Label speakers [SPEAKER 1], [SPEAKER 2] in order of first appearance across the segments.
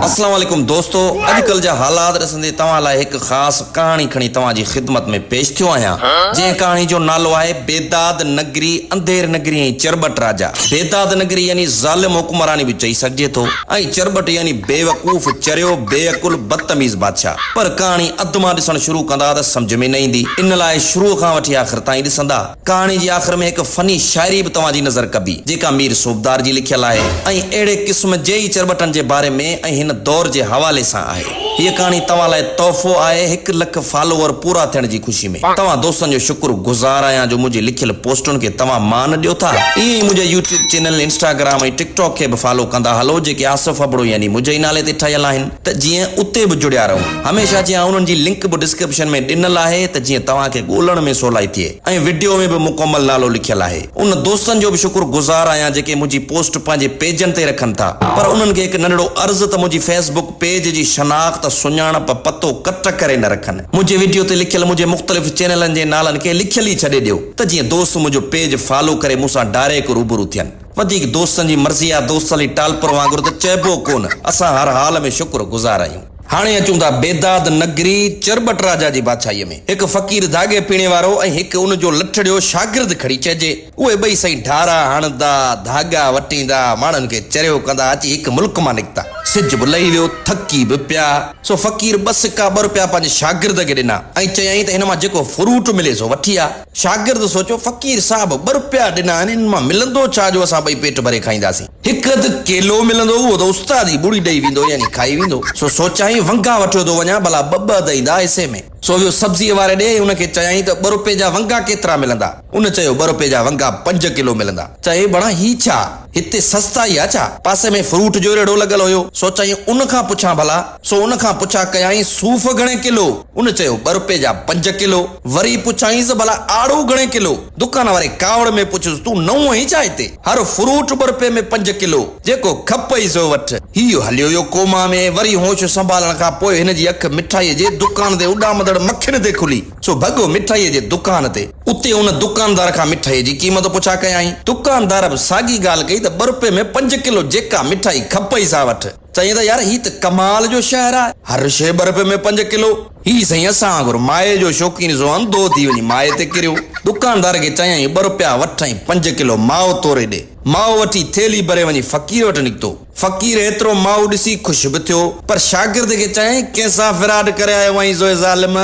[SPEAKER 1] اسلام عليڪم دوستو اڄڪلھ جا حالات ڏسندي توهان لاء هڪ خاص ڪهاڻي کڻي توهان جي خدمت ۾ پيش ٿيو آهيان جنهن ڪهاڻي جو نالو آهي بيداد نگري انڌير نگري ۽ چرٻٽ راجا بيداد نگري يعني ظالم حڪمراني به چئي سگهجي ٿو ۽ چرٻٽ يعني بيوقوف چريو بي عقل بدتميز بادشاھ پر ڪهاڻي اڌ مان ڏسڻ شروع ڪندا ته سمجھ ۾ نه ايندي ان لاء شروع کان وٺي آخر تائين ڏسندا. ڪهاڻي جي آخر ۾ هڪ فني شاعري به توهان جي نظر ڪبي، جيڪا مير صوبدار جي لکيل آهي ۽ اهڙي قسم جي ئي چرٻٽن جي باري ۾ ۽ هن دور جي حوالي سان آهي. هيء ڪهاڻي توهان لاء تحفو آهي هڪ لک فالوور پورا ٿيڻ جي خوشي ۾. توهان دوستن جو شڪر گذار آهيان جو منهنجي لکيل پوسٽن کي توهان مان ڏيو ٿا. ائين ئي منهنجي يوٽيوب چينل، انسٽاگرام ۽ ٽڪ ٽاڪ کي به فالو ڪندا هلو جيڪي آصف ابڙو يعني منهنجي ئي نالي تي ٺهيل آهن ته جيئن اتي به جڙيا رهون. هميشه جيان انهن جي لنڪ به ڊسڪرپشن ۾ ڏنل آهي ته جيئن توهان کي ڳولڻ ۾ سولائي ٿئي ۽ وڊيو ۾ به مڪمل نالو لکيل آهي. ان دوستن جو به شڪر گذار آهيان جيڪي منهنجي پوسٽ پنهنجي پيجن تي رکن ٿا پر انهن کي هڪ ننڍڙو عرض ته منهنجي فيس بڪ پيج جي شناخت، سڃاڻپ، پتو ڪٽ ڪري نه رکن. منهنجي وڊيو تي لکيل منهنجي مختلف چينلن جي نالن کي لکيل ئي ڇڏي ڏيو ته جيئن دوست منهنجو پيج فالو ڪري مون سان ڊائريڪ روبرو ٿين. وڌيڪ دوستن جي مرضي آ دوست علي ٽالپر وانگر ته چئبو ڪونه اسان هر حال ۾ شڪر گذار آهيون. هاڻي اچون ٿا بيداد نگري چرٻٽ راجا جي بادشاهيء ۾. هڪ فقير ڌاڳي پيڻي وارو ۽ هڪ ان جو لٺڙيو شاگرد کڙي چئجي. اهي ٻئي سائين ڍارا هڻندا، ڌاڳا وٽيندا، ماڻهن کي چريو ڪندا اچي هڪ ملڪ مان نڪتا. سج به لهي ويو، ٿڪي به پيا. سو فقير ٻه سڪا ٻه روپيا پنهنجي شاگرد کي ڏنا ۽ چيائين ته هن مان جيڪو فروٽ ملي سو وٺي آ. شاگرد سوچيو، فقير صاحب ٻه روپيا ڏنا آهن، انهن مان ملندو ڇا جو اسان ٻئي پيٽ ڀري کائينداسين. هڪ اڌ ڪيلو ملندو اهو ته استاد ئي ٻوڙي ڏئي ويندو يعني کائي ويندو. سو سوچيائين ونگا وٺيو ٿو وڃان ڀلا ٻه ٻه اڌ ايندا حصي ۾. سو ويو سبزيء واري ڏي ۽ ان کي چيائين ته ٻه روپئي جا ونگا ڪيترا ملندا؟ ان چيو ٻه روپئي جا ونگا پنج ڪلو ملندا. چيائين بڻا هي ڇا؟ هتي سستائي آ ڇا؟ پاسي ۾ فروٽ جو ريڙهو لڳل هيو. سوچيائين ان کان پڇان ڀلا؟ سو ان کان پڇا ڪيائين صوف گهڻي ڪلو؟ ان چيو ٻه روپئي جا پنج ڪلو. وري پڇائينس ڀلا آڙو گهڻي ڪلو؟ دڪان واري ڪاوڙ ۾ پڇيس تون نئون آهين ڇا هتي؟ هر فروٽ ٻه روپئي ۾ پنج ڪلو، جيڪو کپئي سو وٺ. هيء هليو ويو ڪوما ۾، وري هوش سنڀالڻ کان پوء هن جي اک مٺائيء جي دڪان تي اڏامندڙ مکين تي کلي، سو ڀڳو مٺائيء جي دڪان تي. اتي ان دڪاندار کان مٺائيء جي قيمت پڇا ڪيائين. دڪاندار به ساڳي ڳالهه ڪئي ته ٻه روپئي ۾ پنج ڪلو جيڪا مٺائي کپئي سا وٺ. چيائين ته يار هي ته ڪمال جو شهر آهي، هر شيء ٻه رپئي ۾ پنج ڪلو. هي سائين اسان وانگر مائي جو شوقين سو انڌو ٿي وڃي مائي تي ڪريو. دڪاندار کي چيائين ٻه رپيا وٺ ۽ پنج ڪلو مائو توري ڏي. مائو وٺي ٿيلهي ڀري وڃي فقير وٽ نڪتو. فقير ايترو مائو ڏسي خوش به ٿيو، پر شاگرد کي چيائين ڪنهن سان فراڊ ڪري آيو آهين زوئي ظالم؟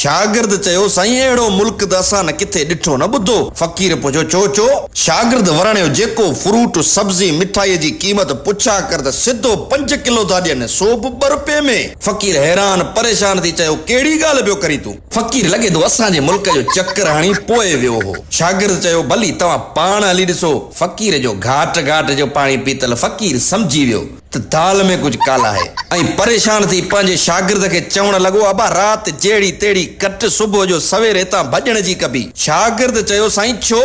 [SPEAKER 1] شاگرد چيو سائين اهڙو ملڪ ته اسان نه ڪٿي ڏٺو نه ٻڌو. فقير پڇيو ڇو ڇو؟ شاگرد وراڻيو جيڪو فروٽ، سبزي، مٺائيء جي قيمت پڇا ڪر ته سڌو پنج ڪلو ٿا ڏين، سو به ٻه رپئي ۾. فقير حيران پريشان ٿي چيو ڪهڙي ڳالهه پيو ڪرين تون؟ فقير لڳي ٿو اسان جي ملڪ جو چڪر هڻي پوء ويو هو. شاگرد چيو ڀلي توهان پاڻ هلي ڏسو. فقير جو گهاٽ گهاٽ جو پاڻي پيتل فقير سمجهي ويو ته دال ۾ ڪجهه ڪالا آهي ۽ پريشان ٿي پنهنجي شاگرد کي چوڻ لڳو ابا رات جهڙي تهڙي ڪٽ صبح جو سوير هتان ڀڄڻ جي ڪبي. شاگرد چيو سائين ڇو؟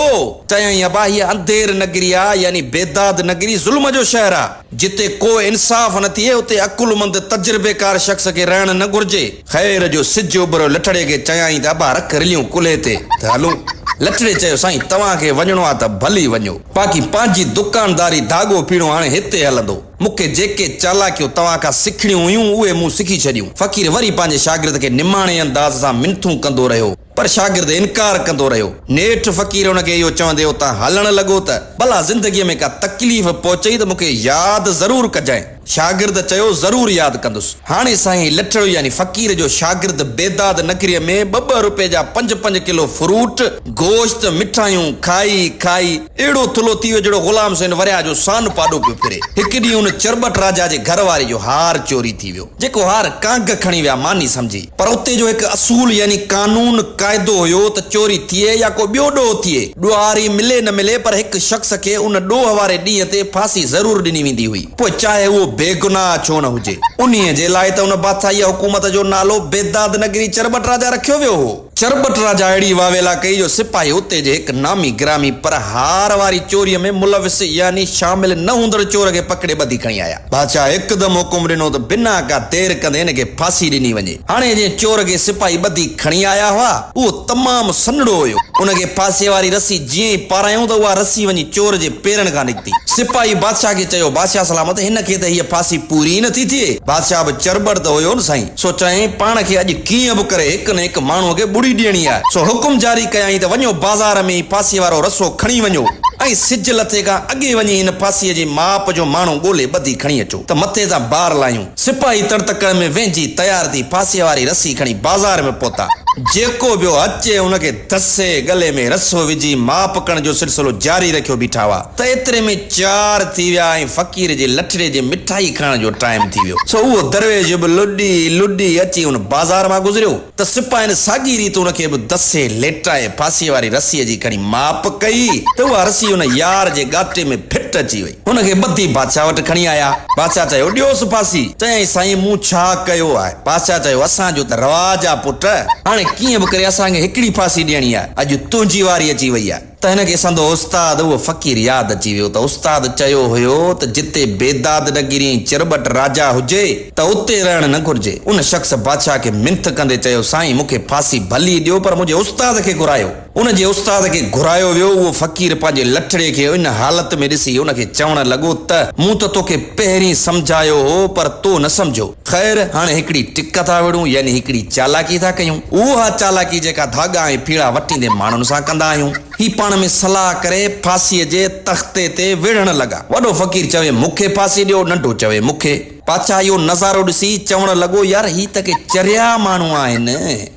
[SPEAKER 1] چيائين ابا هيء انڌير نگري آ يعني بيداد نگري ظلم جو شهر آ. جتي ڪو انصاف نه ٿئي اتي عقلمند تجربيڪار شخص کي رهڻ نه گهرجي. خير جو سج اڀريو لٺڙي کي چيائين ته ابا رک رليون ڪلهي تي ته هلون. لٺڙي چيو سائين توهان کي وڃڻو آ ته ڀلي وڃو. باقي پنهنجي دڪانداري ڌاڳو ڦيڻو هاڻي هتي هلندو. مون کي جيڪي چالاڪيون توهان کان سکڻيون هيون اهي مون سکي ڇڏيون. فقير وري پنهنجي شاگرد کي نماڻي انداز سان منٿون ڪندو رهيو. پر شاگرد انڪار ڪندو رهيو. نيٺ فقير ان کي اهو چوندي اتان هلڻ لڳو ته، ڀلا زندگيء ۾ ڪا تڪليف پهچئي ته مون کي ياد ضرور ڪجانء. شاگرد چيو، ضرور ياد ڪندس. هاڻي سائين لٺڙو يعني فقير جو شاگرد بيداد نگريء ۾ ٻه ٻه روپئي جا پنج پنج ڪلو فروٽ، گوشت، مٺايون کائي کائي اهڙو ٿلهو ٿي ويو جهڙو غلام حسين ورياهه جو سان پاڏو پيو ڦري. هڪ ڏينهن ان چرٻٽ راجا جي گهر واري جو هار چوري ٿي ويو. جيڪو هار ڪانگ کڻي ويا ماني سمجهي. پر اتي جو هڪ اصول يعني قانون، قاعدو هيو ته چوري ٿئي يا ڪو ٻيو ڏوهه ٿئي، ڏوهاري ملي نه ملي پر هڪ شخص کي ان ڏوهه واري ڏينهن تي ڦاسي ضرور ڏني ويندي هئي، پوء چاهي اهو بيگناهه ڇو نه هجي. انهيء جي لاء ته ان بادشاهيء حڪومت جو نالو بيداد نگري چرٻٽ راجا رکيو ويو هو. چرٻٽ راجا اهڙي واويلا ڪئي جو سپاهي اتي جي هڪ نامي گرامي پر هار واري چوريء ۾ ملوث يعني شامل نه هوندڙ چور کي پڪڙي ٻڌي کڻي آيا. بادشاهه هڪدم حڪم ڏنو ته بنا ڪا دير ڪندي هن کي ڦاسي ڏني وڃي. هاڻي جنهن چور کي سپاهي ٻڌي کڻي آيا هئا، اهو تمام سنهڙو هيو. ان کي ڦاسيء واري رسي جيئن ئي پارايائون ته اها رسي وڃي چور جي پيرن کان نڪتي. سپاهي بادشاهه کي چيو، بادشاهه سلامت، هن کي ته هيء ڦاسي پوري ئي نٿي ٿئي. بادشاهه به چرٻڙ ته هيو نه سائين، سو چيائين، پاڻ کي اڄ ڪيئن به ڪري هڪ نه هڪ ماڻهوء کي ٻڙي ڏيڻي آهي. سو حڪم جاري ڪيائين ته وڃو بازار ۾ هي ڦاسيء وارو رسو کڻي وڃو ۽ سج لٿي کان اڳي وڃي هن ڦاسيء جي ماپ جو ماڻهو ڳولي ٻڌي کڻي اچو ته مٿي تان بار لاهيون. سپاهي تڙ تڪڙ ۾ وهنجي تيار ٿي ڦاسيء واري رسي کڻي بازار ۾ پهتا. جيڪو پيو اچي ان کي دسي ڳلي ۾ رسو وجهي ماپ ڪرڻ جو سلسلو جاري رکيو بيٺا هئا ته ايتري ۾ چار ٿي ويا ۽ فقير جي لٺڙي جي مٺائي کائڻ جو ٽائيم ٿي ويو. سو اهو درويش به لڏي لڏي اچي ان بازار مان گذريو ته سپاهين ساڳي ريت ان کي به دسي ليٽائي ڦاسيء واري رسيء جي کڻي ماپ ڪئي ته اها رسي ان يار جي ڳاٽي ۾ ڦٽ اچي وئي. هن کي ٻڌي بادشاهه وٽ کڻي آيا. بادشاهه چيو، ڏيوس ڦاسي. چيائين، سائين مون ڇا ڪيو آهي؟ بادشاهه چيو، اسان جو ته رواج آ پٽ، هاڻي ڪيئن به ڪري اسان کي هڪڙي ڦاسي ڏيڻي آهي، اڄ تنهنجي واري اچي وئي آهي. ته هن کي سندو استاد اهو فقير ياد اچي ويو ته استاد چيو هيو ته جتي بيداد نگري ۽ چرٻٽ راجا هجي ته اتي رهڻ نه گهرجي. ان شخص بادشاهه کي منٿ ڪندي چيو، سائين مون کي ڦاسي ڀلي ڏيو پر منهنجي استاد کي گهرايو. ان جي استاد کي گهرايو ويو، اهو فقير پنهنجي لٺڙي کي ان حالت ۾ ڏسي ان کي چوڻ لڳو ته، مون ته توکي پهرين سمجهايو هو پر تو نه سمجهيو. خير، هاڻي هڪڙي ٽڪ ٿا وڙهون يعني هڪڙي چالاڪي ٿا ڪيون. اها چالاڪي جيڪا ڌاڳا ۽ ڦيڙا وٽيندي ماڻهن سان ڪندا آهيون. هي پاڻ ۾ صلاح ڪري ڦاسيء جي تختي تي وڙهڻ لڳا. وڏو فقير چوي مون کي ڦاسي ڏيو، ننڍو چوي مون کي. بادشاهه اهو نظارو ڏسي چوڻ لڳو، يار هي ته ڪي چريا ماڻهو آهن،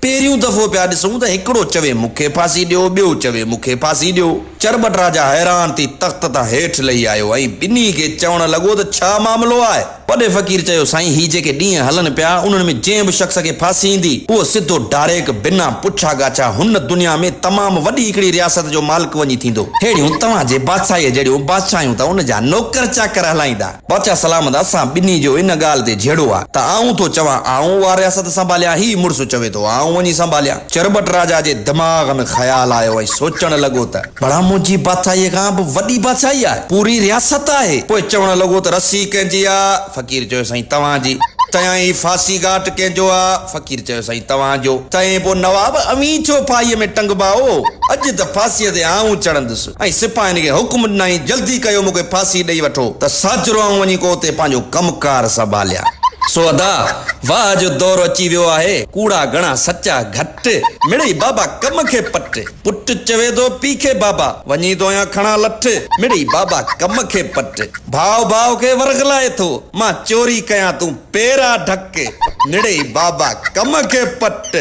[SPEAKER 1] پهريون دفعو پيا ڏسون ته هڪڙو چوي مون کي ڦاسي ڏيو، ٻيو چوي مون کي ڦاسي ڏيو. چرٻٽ راجا حيران ٿي تخت تان هيٺ لهي آيو ۽ ٻنهي کي چوڻ لڳو ته ڇا معاملو آهي؟ وڏي فقير چيو، سائين هي جيڪي ڏينهن هلن پيا، انهن ۾ جنهن به شخص کي ڦاسي ايندي، اهو سڌو ڊاريڪ بنا پڇا ڳاڇا هن دنيا ۾ تمام وڏي هڪڙي رياست جو مالڪ وڃي ٿيندو. ههڙيون توهان جي بادشاهيء جهڙيون بادشاهيون ته ان جا نوڪر چاڪر هلائيندا. بادشاهه سلامت اسان ٻنهي جو ان ڳالهه تي جهيڙو آ ته آئون ٿو چوان آئون اها رياست سنڀاليان هي مڙس چوي ٿو آئون وڃي سنڀاليان. چرٻٽ راجا جي دماغ ۾ خيال آيو ۽ سوچڻ لڳو ته ڀلا منهنجي بادشاهيء کان به وڏي بادشاهي آهي، پوري رياست آهي. پوء چوڻ لڳو ته رسي ڪنهن جي آ؟ فقير چيو سائين توهان جي. چيائين هي ڦاسي گهاٽ ڪنهن جو آ؟ فقير چيو سائين توهان جو. چيائين پوء نواب اوهين ڇو ڦاهيء ۾ ٽنگبا او؟ اڄ ته ڦاسيء تي آئون چڙهندس. ۽ سپاهين کي حڪم ڏنائين، جلدي ڪيو مون کي ڦاسي ڏئي وٺو ته ساجهرو آئون وڃي ڪو اتي پنهنجو ڪم ڪار سنڀاليان. سو ادا، واهه جو دور اچي ويو آهي، ڪوڙا گهڻا سچا گهٽ، مڙئي بابا ڪم کي پٽ، پٽ چوي ٿو پي کي بابا، وڃي ٿو آهيان کڻان لٺ، مڙئي بابا ڪم کي پٽ، ڀاء ڀاء کي ورغلائي ٿو، مان چوري ڪيان تون پيرا ڍڪ، مڙئي بابا ڪم کي پٽ.